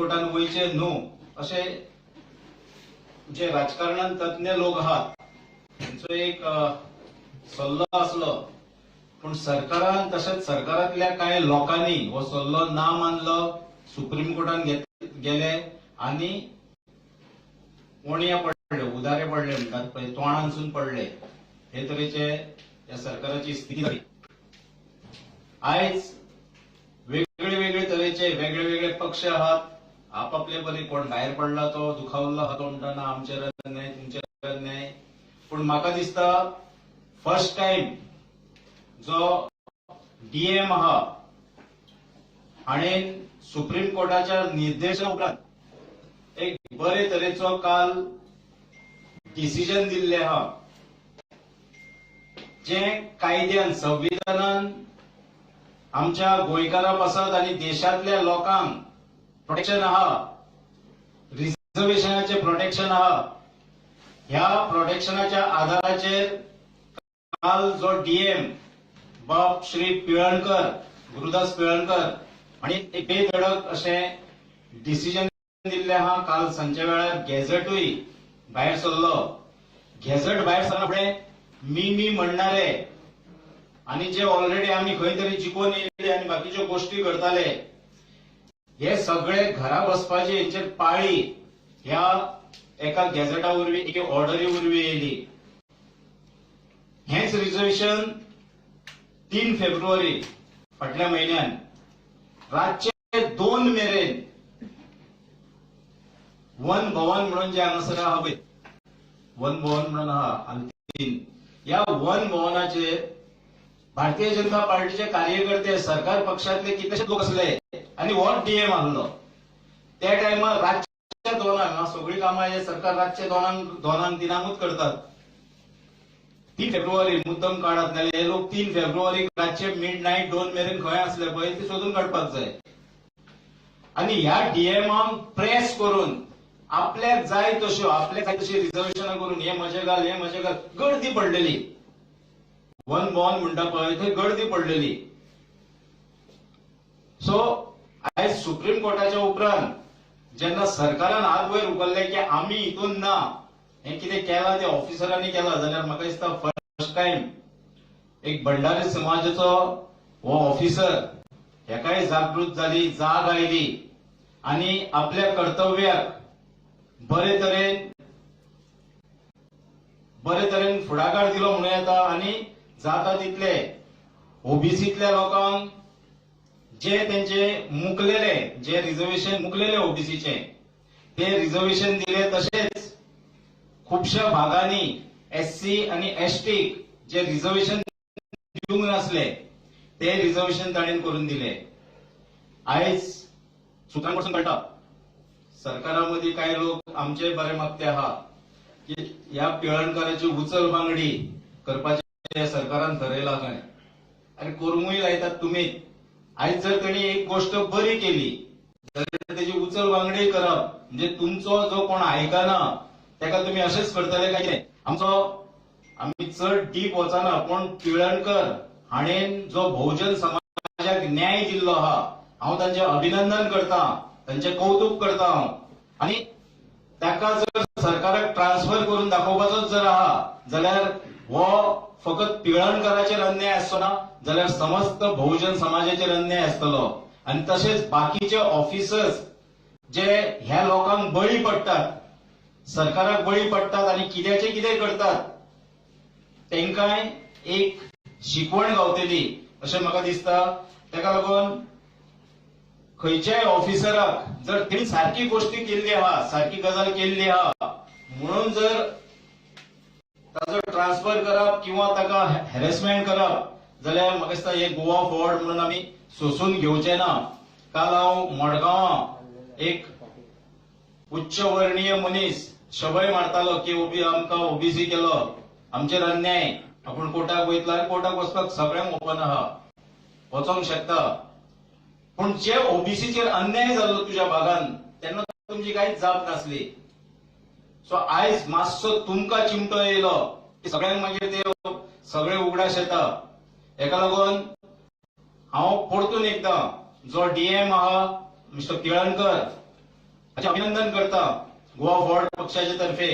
कोर्टान वयचें न्हू अशें जे राजकारणान तज्ञ लोक आहात तेंचो एक सल्लो आसलो. पूण सरकारान तशेंच सरकारांतल्या कांय लोकांनी हो सल्लो ना मानलो, सुप्रीम कोर्टान गेले आनी ओणया पडले, उदारे पडले म्हणटात पळय, तोंडांसून पडले. हे तरेचे ह्या सरकाराची स्थिती जाली. आयज वेगळे वेगळे तरेचे वेगळे वेगळे पक्ष आहात, आपापले परी कोण भायर पडला तो दुखावल्लो आहा, तो म्हणटा ना आमचेर अन्याय, तुमचेर अन्याय. पूण म्हाका दिसता फर्स्ट टायम जो डीएम आहा हाणें सुप्रीम कोर्टाच्या निर्देशा उपरांत एक बरे तरेचो काल डिसिजन दिल्लें आहा, जें कायद्यान संविधानान आमच्या गोंयकारां पासत आनी देशांतल्या लोकांक प्रोटेक्शन आहा, रिझर्वेशनाचें प्रोटेक्शन आहा. ह्या प्रोटेक्शनाच्या आधाराचेर काल जो डीएम बाब श्री पिळणकर, गुरुदास पिळणकर हांणी एक बेधडक अशें डिसिजन दिल्लें आहा. काल सांजच्या वेळार गॅझेटूय भायर सरलो. गॅझेट भायर सरना फुडें मी मी म्हणणारे आनी जे ऑलरेडी आमी खंय तरी जिखून येयले आनी बाकीच्यो गोश्टी करताले, हे सगळे घरा बसपाचे हेंचेर पाळी ह्या एका गॅझेटा वरवीं, एके ऑर्डरी वरवीं येयली. हेंच रिजर्वेशन 3 फेब्रुवारी फाटल्या म्हयन्यान रातचे 2 मेरेन वन भवन म्हणून जे हांगासर आहा पळय, वन भवन म्हणून आहा आल्तीन, ह्या वन भवनाचेर भारतीय जनता पार्टीचे कार्यकर्ते, सरकार पक्षातले कितलेशे लोक आसले आनी हो डीएम आहलो. त्या टायमार रातच्या 2, सगळीं कामां हे सरकार रातचे 2, 3ांकूच करतात. 3 फेब्रुवारी मुद्दम काडात, नाल्यार हे लोक 3 फेब्रुवारी रातचे मिड नायट 2 मेरेन खंय आसले पळय ते सोदून काडपाक जाय. आनी ह्या डीएमाक प्रेस करून आपल्याक जाय तश्यो, आपल्याक जाय तशी रिजर्वेशनां करून हे म्हजे घाल, हे म्हजे घाल, गर्दी पडलेली. वन भवन म्हणटा पळय थंय गर्दी पडलेली. सो आयज सुप्रीम कोर्टाच्या उपरांत जेन्ना सरकारान हात वयर उखल्ले की आमी हितून ना, हें कितें केलां तें ऑफिसरांनी केलां, जाल्यार म्हाका दिसता फर्स्ट टायम एक भंडारी समाजाचो हो ऑफिसर हेकाय जागृत जाली, जाग आयली आनी आपल्या कर्तव्याक बरे तरेन फुडाकार दिलो म्हणूं येता. आनी जाता तितले ओबीसीतल्या लोकांक जे तेंचे मुकलेले, जे रिजर्वेशन मुकलेले ओबीसीचे, ते रिजर्वेशन दिले. तशेंच खुबश्या भागांनी एससी आनी एसटीक जे रिजर्वेशन दिवंक नासले ते रिजर्वेशन ताणें करून दिले. आयज सुत्रां पसून कळटा, सरकारा मदीं कांय लोक आमचे बरे मागते आहा की ह्या पिळणकाराची उचल बांगडी करपाचें सरकारान थरयलां खंय. आनी करूंकूय लायतात तुमीच. आयज जर तेणी एक गोश्ट बरी केली जाल्यार तेजी उचल बांगडी करप म्हणजे तुमचो जो कोण आयकना तेका तुमी अशेंच करतले काय कितें? आमचो आमी चड डीप वचना, पूण पिळणकर हाणें जो बहुजन समाजाक न्याय दिल्लो आहा, हांव तांचें अभिनंदन करता, तांचें कौतुक करता हांव. आनी ताका जर सरकाराक ट्रान्सफर करून दाखोवपाचोच जर आहा जाल्यार हो फकत पिळणकराचेर अन्याय आसचो ना, जाल्यार समस्त बहुजन समाजाचेर अन्याय आसतलो. आनी तशेंच बाकीचे ऑफिसर्स जे ह्या लोकांक बळी पडटात, सरकाराक बळी पडटात आनी कित्याचें कितें करतात, तांकांय एक शिकवण गावतली अशें म्हाका दिसता. ताका लागून खंयच्याय ऑफिसराक जर तेणी सारकी गोश्टी केल्ली आहा, सारकी गजाल केल्ली आहा म्हणून जर ताजो ट्रान्सफर करप किंवा ताका हॅरेसमेंट करप जाल्यार म्हाका दिसता हे गोवा फॉरवर्ड म्हणून आमी सोसून घेवचे ना. काल हांव मडगांवां एक उच्च वर्णीय मनीस शबय मारतालो की ओबी आमकां ओबीसी केलो, आमचेर अन्याय. आपूण कोर्टाक वयतलो आनी कोर्टाक वचपाक सगळ्यांक ओपन आहा, वचोंक शकता. पूण जे ओबीसीचेर अन्याय जाल्लो तुज्या भागान तेन्ना तुमची कांयच जाप नासली. सो आयज मातसो तुमकां चिमटो येयलो की सगळ्यांक मागीर ते सगळे उगडास येता. हेका लागून हांव परतून एकदां जो डीएम आहा मिस्टर पिळणकर हाचें अभिनंदन करता गोवा फॉरवर्ड पक्षाचे तर्फे,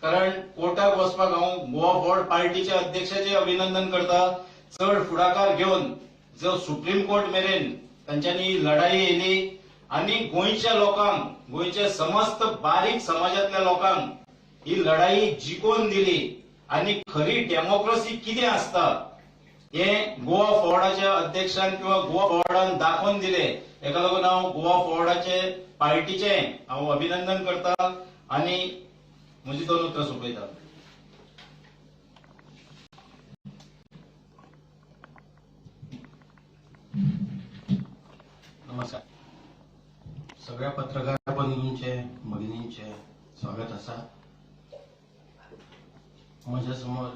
कारण कोर्टाक वचपाक हांव गोवा फॉरवर्ड पार्टीच्या अध्यक्षाचे अभिनंदन करता. चड फुडाकार घेवन जो सुप्रीम कोर्ट मेरेन तांच्यांनी लढाई येयली आनी गोंयच्या लोकांक, गोंयच्या समस्त बारीक समाजांतल्या लोकांक ही लढाई जिखोवन दिली आनी खरी डेमोक्रेसी कितें आसता हें गोवा फॉरवर्डाच्या अध्यक्षान किंवा गोवा फॉरवर्डान दाखोवन दिलें. हेका लागून हांव गोवा फॉरवर्डाचे पार्टीचें हांव अभिनंदन करता आनी म्हजी दोन उतरां सोंपयता. नमस्कार, सगळ्या पत्रकार बंधूंचे भगिनींचे स्वागत आसा. म्हज्या समोर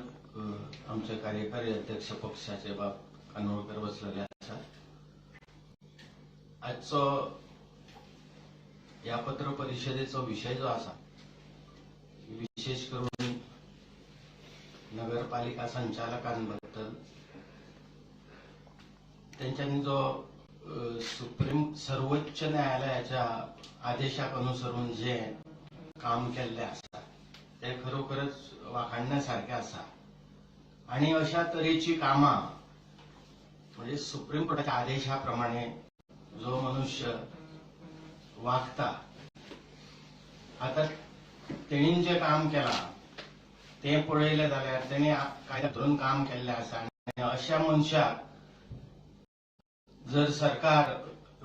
आमचे कार्यकारी अध्यक्ष पक्षाचे बाब कानोळकर बसलेले आसा. आजचो ह्या पत्र परिशदेचो विशय जो आसा, विशेष करून नगरपालिका संचालकांबद्दल तेंच्यांनी जो सुप्रीम सर्वोच्च न्यायालयाच्या आदेशाक अनुसरून जे काम केल्लें आसा ते खरोखरच वाखाणण्या सारकें आसा. आनी अशा तरेची कामां म्हणजे सुप्रीम कोर्टाच्या आदेशा प्रमाणे जो मनुष्य वागता, आतां तेणीन जें काम केलां तें पळयलें जाल्यार तेणी कायद्या धरून काम केल्लें आसा. आनी अशा मनशाक जर सरकार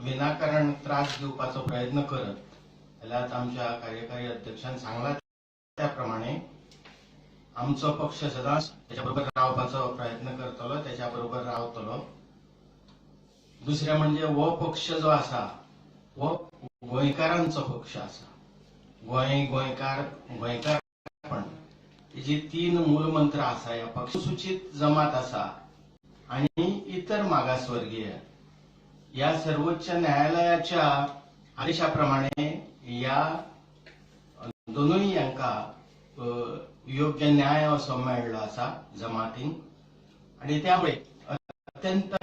विनाकारण त्रास दिवपाचो प्रयत्न करत जाल्यार आमच्या कार्यकारी अध्यक्षान सांगला त्या प्रमाणे आमचो पक्ष सदांच त्याच्या बरोबर रावपाचो प्रयत्न करतलो, त्याच्या बरोबर रावतलो. दुसरें म्हणजे हो पक्ष जो आसा हो गोंयकारांचो पक्ष आसा. गोंय, गोंयकार, गोंयकारपण हेजी तीन मूलमंत्र आसा. ह्या पक्ष सूचित जमात आसा आनी इतर मागासवर्गीय ह्या सर्वोच्च न्यायालयाच्या आदेशा प्रमाणे ह्या दोनूय हांकां योग्य न्याय असो मेळ्ळो आसा जमातींक, आनी त्यामुळे अत्यंत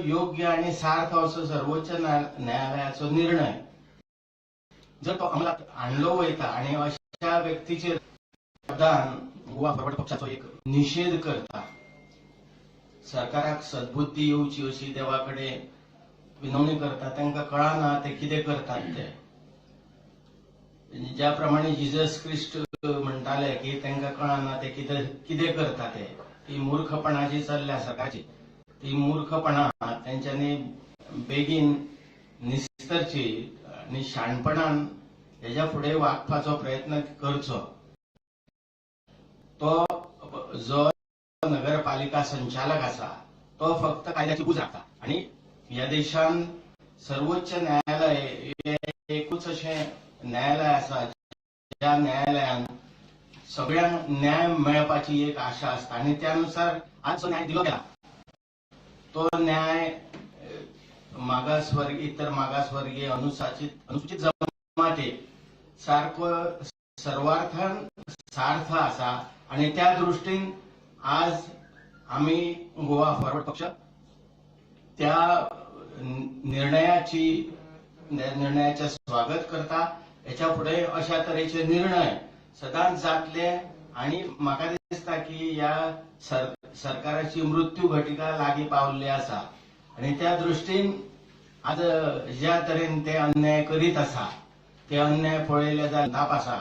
योग्य आनी सार्थ असो सर्वोच्च न्यायालयाचो निर्णय जर तो अंमलात हाडलो वयता आनी अशा व्यक्तीचेर गोवा फॉरवर्ड पक्षाचो एक निशेध करता. सरकाराक सद्बुद्धी येवची अशी देवा कडेन विनवणी करता. तांकां कळना ते कितें करतात ते. ज्या प्रमाणे जिजस क्रिस्ट म्हणटाले की तांकां कळना ते कितें करता ते, ती मूर्खपणा जी चल्ल्या सरकारची ती मूर्खपणा तेंच्यांनी बेगीन निस्तरची आनी शाणपणान हेज्या फुडें वागपाचो प्रयत्न करचो. तो जो नगरपालिका संचालक आसा तो फक्त कायद्याची पूज राखता आनी ह्या देशान सर्वोच्च न्यायालय हे एकूच अशें न्यायालय आसा ज्या न्यायालयान सगळ्यांक न्याय मेळपाची एक आशा आसता आनी त्यानुसार आज जो न्याय दिलो गेला तो न्याय मागासवर्गीय, इतर मागासवर्गीय, अनुसूचित जमाती सारको सर्वार्थान सार्थ आसा. आनी त्या दृश्टीन आज आमी गोवा फॉरवर्ड पक्ष त्या निर्णयाचें स्वागत करता. हेच्या फुडें अशा तरेचे निर्णय सदांच जातले आनी म्हाका दिसता की ह्या सरकाराची मृत्यू घटिका लागीं पावल्ली आसा आनी त्या दृश्टीन आज ज्या तरेन ते अन्याय करीत आसा ते अन्याय पळयले जाल्यार संताप आसा.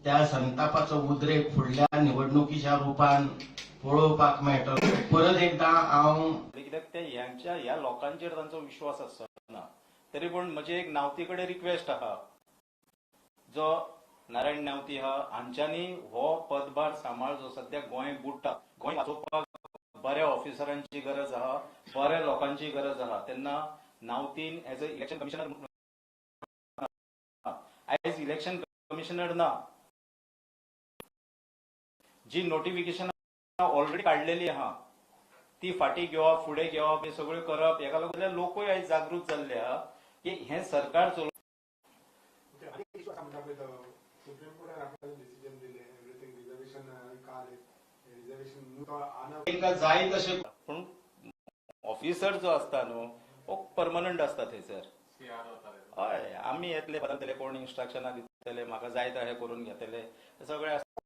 त्या संतापाचो उद्रेक फुडल्या निवडणुकीच्या रुपान पळोवपाक मेळटलो. परत एकदां हांव कित्याक ते ह्यांच्या ह्या लोकांचेर तांचो विश्वास आसना. तरी पूण म्हजी एक नावती कडेन रिक्वेस्ट आहा, जो नारायण नावती आहा हांच्यांनी हो पदभार सांबाळ जो सद्या गोंय बुडटा, गोंय वाचोवपाक बऱ्या ऑफिसरांची गरज आहा, बऱ्या लोकांची गरज आहा. तेन्ना नावतीन as a election commissioner, आयज इलेक्शन कमिशनर ना, जी नोटिफिकेशन ऑलरेडी काडलेली आहा ती फाटी घेवप, फुडें घेवप, हे सगळ्यो करप, हेका लागून लोकूय आयज जागृत जाल्ले आहा की हें सरकार चलोवप. तांकां जाय तशें, पूण ऑफिसर जो आसता न्हू हो परमनंट आसता थंयसर. हय, आमी येतले, बदलतले, कोण इन्स्ट्रक्शनां दितले, म्हाका जाय तशें करून घेतले, हे सगळें आसता.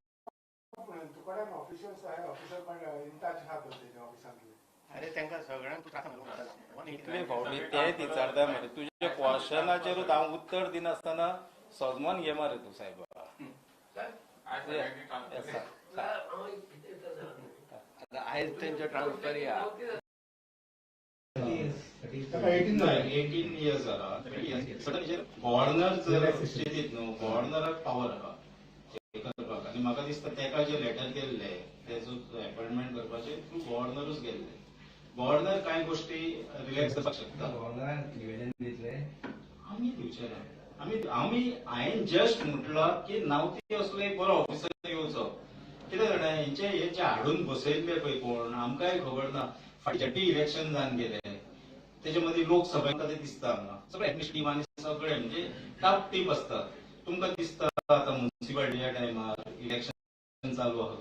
तुकडे ऑफिशियल्स आहे, ऑफिसर पण इन टच आहा तर तेच्या ऑफिसांतले. अरे, तांकां सगळ्यांक तूं त्रास घालूंक. इतले फावटी तेच विचारता मरे. तुज्या क्वेश्चनाचेरूच हांव उत्तर दिनासतना सजमान घे मरे तूं सायबा. Yes, sir. आता आयज तेंच्यो ट्रान्सफर या. ताका 18 जाले. 18 इयर्स जाला. गव्हर्नर जर चिंतीत न्हू, गव्हर्नराक पावर आहा हे करपाक. आनी म्हाका दिसता तेका जे लेटर केल्ले, तेजो अपॉइंटमेंट करपाचे थ्रू गव्हर्नरूच गेल्ले. गव्हर्नर कांय गोष्टी रिलॅक्स करपाक शकता. गव्हर्नरान निवेदन दितले. आमी दिवचे ना. आमी आमी हांवें जस्ट म्हटलां की नावती असलो एक बरो ऑफिसर येवचो. कितें जाणा, हेंचे हे जे हाडून बसयल्ले पळय कोण, आमकांय खबर ना. फाटीं इलेक्शन जावन गेले, तेजे मदीं लोकसभा ते दिसता हांगा सगळे एडमिनिस्ट्रेटिव्ह आनी सगळे म्हणजे टाप टीप आसता. तुमकां दिसता, आतां मुन्सिपालिटीच्या टायमार इलेक्शन चालू आहा.